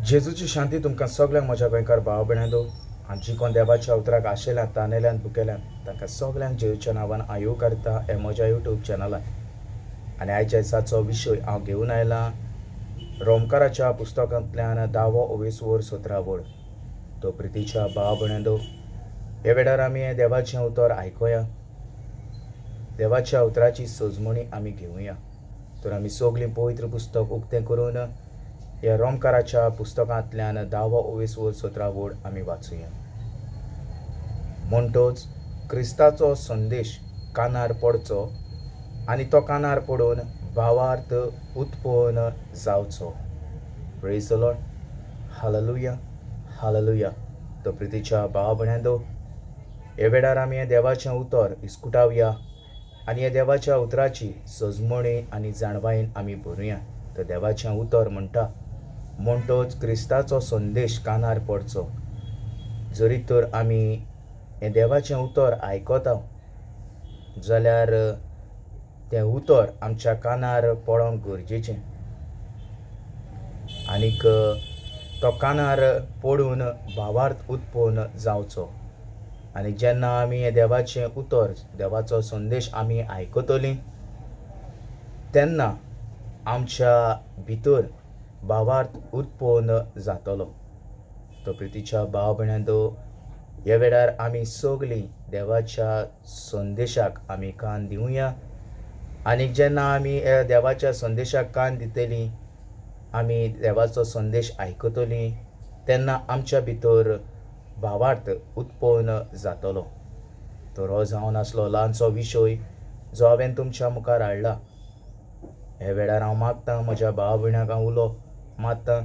जेजूची शांती तुमकां सगळ्यांक म्हज्या गोंयकार भाव भयणांनो, आनी जी कोण देवाच्या उतराक आशेल्यान तानेल्यान भुकेल्यान तांकां सगळ्यांक जेजूच्या नांवान हांव येवकारता हे म्हज्या यूट्यूब चॅनलान. आनी आयच्या दिसाचो विशय हांव घेवन आयला रोमकाराच्या पुस्तकांतल्यान 10वो ओवेसवर 17 वळ. तो प्रितीच्या भाव भयणांनो, हे वेळार आमी देवाचें उतर आयकुया, देवाच्या उतराची सजमणी आमी घेवया. तर आमी सगळीं पवित्र पुस्तक उक्तें करून ह्या रोमकाराच्या पुस्तकांतल्यान 10वो ओवेसवर 17 वळ आमी वाचुया. म्हणटोच क्रिस्ताचो संदेश कानार पडचो आनी तो कानार पडून भावार्थ उत्पन्न जावचो. Praise the Lord, hallelujah, hallelujah. तो प्रितीच्या भाव भयणांनो, हे वेळार आमी हें देवाचें उतर इस्कुटावया आनी ह्या देवाच्या उतराची सजमणी आनी जाणवायेन आमी भरुया. तर देवाचें उतर म्हणटा, म्हणटोच क्रिस्ताचो संदेश कानार पडचो. जरी तर आमी हें देवाचें उतर आयकता जाल्यार तें उतर आमच्या कानार पडोंक गरजेचें, आनीक तो कानार पडून भावार्थ उत्पन्न जावचो. आनी जेन्ना आमी हें देवाचें उतर, देवाचो संदेश आमी आयकतलीं तेन्ना आमच्या भितर भावार्थ उत्पन्न जातलो. तो प्रितीच्या भाव भयणांनो, ह्या वेळार आमी सगळीं देवाच्या संदेशाक आमी कान दिवया. आनी जेन्ना आमी देवाच्या संदेशाक कान दितलीं, आमी देवाचो संदेश आयकतलीं तेन्ना आमच्या भितर भावार्थ उत्पन्न जातलो. तर हो जावन आसलो ल्हानसो विशय जो हांवें तुमच्या मुखार हाडला. हे वेळार हांव मागतां म्हज्या भाव भयणांक हांव उलो मारतां,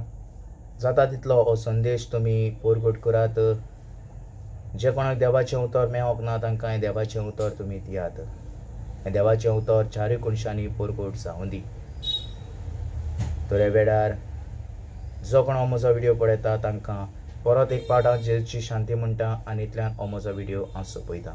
जाता तितलो हो संदेश तुमी परगट करात. जे कोणाक देवाचें उतर मेळोंक ना तांकां हें देवाचें उतर तुमी दियात. हें देवाचें उतर चारूय कोनशांनी परगट जावं दी. तर हे वेळार जो कोण हो म्हजो व्हिडियो पळयता तांकां परत एक पावट हांव जेजूची शांती म्हणटा आनी इतल्यान हो म्हजो व्हिडियो हांव सोंपयतां.